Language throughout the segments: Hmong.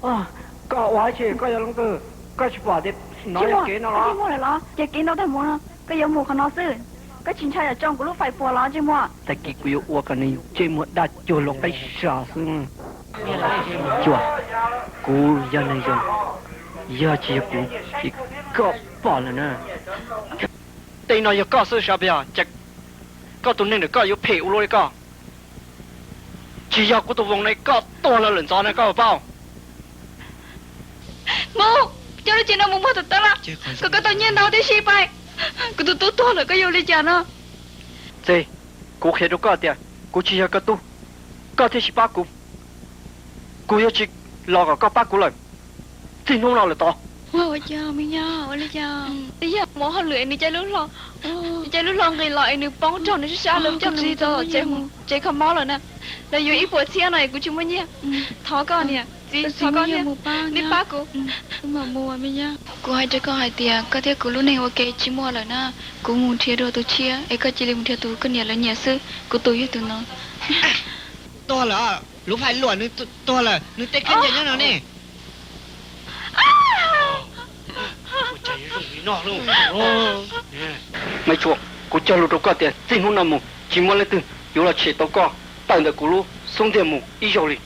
Koj ua dab tsi? Koj yog leej twg? Koj tsis pom tias no yog kev no los? Ces kev no tag mus no koj yuav mus qhov no xwb, koj tsis ntshai yam tsoo kuv lub fais puas los Ntsej Muag? Tag kis kuv yuav ua kom nws Ntsej Muag daj cuag luag qaib sa xwb. Cua, kuv yog neeg zoo, yog tsis yog kuv ces koj pom lawm na. Tej no yog koj xwb sab pia, cas koj tus neeg ntawm koj yuav phem ua luaj li koj? Tsis yog kuv tus voos ne koj tuag lawm lawm ntxov na koj paub. Mus, coj lub cev no mus muag tom tawb lawm, kom koj tau nyiaj ntau thiab sib pais. Kuv tus tub tuag lawm koj yuav ua li cas no? Txiv, kuv qhia rau koj tias kuv tsis yog koj tub, koj thiaj tsis pab kuv. Kuv yuav tsis los kom koj pab kuv lawm txij hnub no lawm tod. Ua cas me nyab, ua li cas? Twb yog muab hauj lwm es nws caij lub hlo, nws caij lub hlo nqis los es nws poob raug nws sab sab lawv coj nws mus txog tsev, tsev kho mob lawm na. Lawv yuav ib puas txhiab no es kuv tsis muaj nyiaj. Thov koj niam, txiv, thov koj niam, nej pab kuv. Kuv hais rau koj hais tias koj thiab kuv lub neej ua ke tsis muaj lawm na. Kuv mus nrhiav dua tus tshiab es koj cia li mus nrhiav tus koj niam lawv nyiam xwb, kuv tus yog tus no. Tuag lawm, lub phais luam nws tuag lawm, nws tej khaub ncaws nyob no ne. Maiv Tsuas, kuv cog lus rau koj tias txij hnub no mus tsis muaj leej twg yuav los tshem tau koj tawm ntawm kuv lub xub ntiag mus ib zaug li.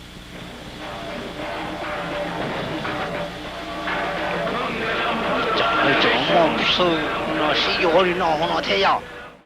Cov muaj xwb no sib yuav li no no thiab yog.